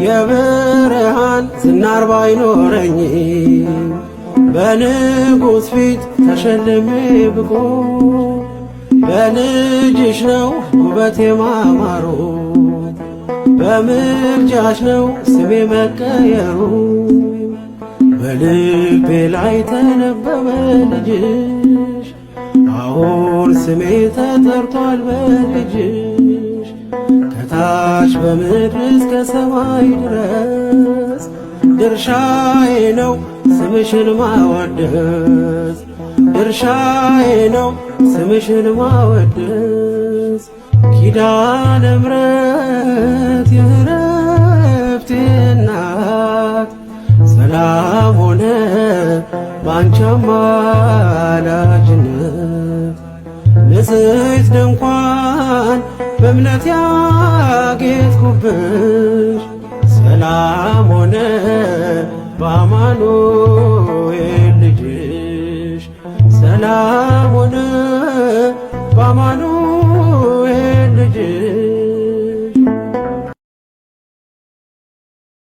የብርሃን ዝናር ባይኖረኝ በንጉሥ ፊት ተሸልሜ ብቆ በልጅሽ ነው ውበቴ ማማሩ፣ በምልጃሽ ነው ስሜ መቀየሩ። በልቤ ላይ ተነበበ ልጅሽ፣ አሁን ስሜ ተጠርቷል በልጅሽ። ከታች በምድር እስከ ሰማይ ድረስ ድርሻዬ ነው ስምሽን ማወደስ፣ ድርሻዬ ነው ስምሽን ማወደስ። ኪዳነ ምሕረት የእረፍቴ እናት፣ ሰላም ሆነ ባንቺ አማላጅነት። ንጽሕት ድንኳን በእምነት ያጌጥኩብሽ፣ ሰላም ሆነ በአማኑኤል ልጅሽ፣ ሰላም